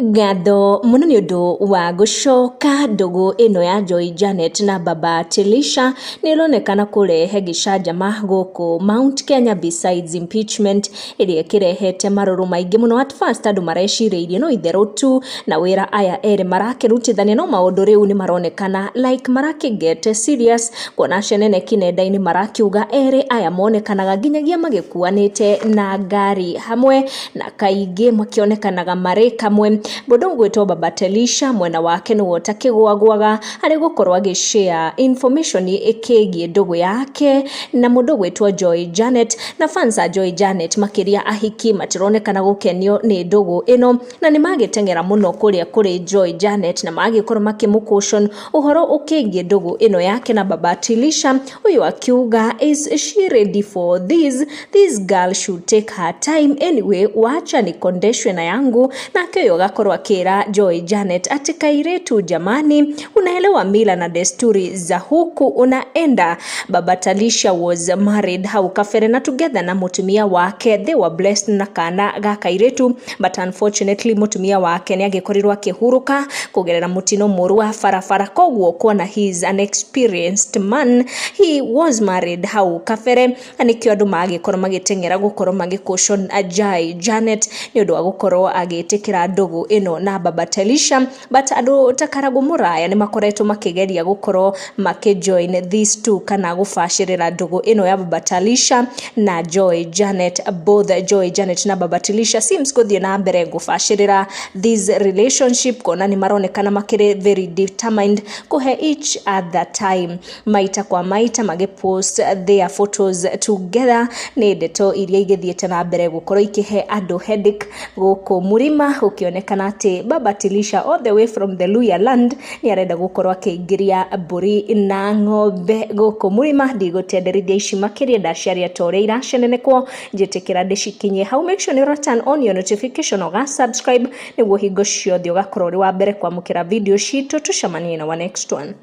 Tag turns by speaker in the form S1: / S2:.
S1: Ngatho mũno nĩ ũndũ wa gũcoka ndũgũ ĩno ya Joy Janet na Baba Talisha nĩ ĩronekana kũrehe gĩcanjama gũkũ Mount Kenya besides impeachment ĩrĩa ĩkĩrehete marũrũ maingĩ mũno. At first andũ marecirĩirie no itherũ tu na wĩra aya erĩ marakĩrutithania, no maũndũ rĩu nĩ maronekana like marakĩ get serious, kuona ceneneki nenda-inĩ marakiuga erĩ aya monekanaga nginyagia magĩkuanĩte na ngari hamwe na kaingĩ makĩonekanaga marĩ kamwe. Mũndũ ũgwĩtwo Baba Talisha mwena wake nĩwe ũtakĩgwagwaga harĩ gũkorwo agĩ share information ĩkĩgiĩ ndũgũ yake na mũndũ ũgwĩtwo Joy Janet, na fans a Joy Janet makĩria ahiki matironekana gũkenio nĩ ndũgũ ĩno, na nĩ magĩteng'era mũno kũrĩa kũrĩ Joy Janet na magĩkorwo makĩmũ caution ũhoro ũkĩgiĩ ndũgũ ĩno yake na Baba Talisha. Ũyũ akiuga, "Is she ready for this? This girl should take her time. Anyway, wacha nikondeshwe na yangu." Nake ũyũ agakorwo akĩra Joy Janet atĩ kairĩtu jamani, unaelewa mila na desturi za huku unaenda. Baba Talisha was married hau kabere na together na mũtumia wake they were blessed na kana ga kairĩtu, but unfortunately mũtumia wake nĩ agĩkorirwo akĩhurũka kũgerera mũtino mũru wa barabara. Koguo kuona he is an experienced man, he was married hau kabere, na nĩkĩo andũ magĩkorwo magĩteng'era gũkorwo magĩ caution Joy Janet nĩ ũndũ wa gũkorwo agĩtĩkĩra ndũgũ ĩno na Baba Talisha. But andũ ta Karagũ Mũraya nĩ makoretwo makĩgeria gũkorwo makĩ join these two kana gũbacĩrĩra ndũgũ ĩno ya Baba Talisha na Joy Janet. Both Joy Janet na Baba Talisha seems gũthiĩ na mbere gũbacĩrĩra this relationship, kuona nĩ maronekana makĩrĩ very determined kũhe each other time, maita kwa maita magĩpost their photos together. Nĩ ndeto iria igĩthiĩte na mbere gũkorwo ikĩhe andũ headache gũkũ mũrima, gũkĩonekana atĩ Baba Talisha all the way from the Luhya land nĩ arenda gũkorwo akĩingĩria mbũri na ng'ombe gũkũ mũrima. Ndigũtenderithia ici makĩria, ndaciaria ta ũrĩa iracenenekwo, njĩtĩkĩra ndĩcikinyie hau. Make sure nĩ ũra turn on your notification, ũga subscribe nĩguo hingo ciothe ũgakorwo ũrĩ wa mbere kwamũkĩra video citũ. Tũcemanie na wa next one.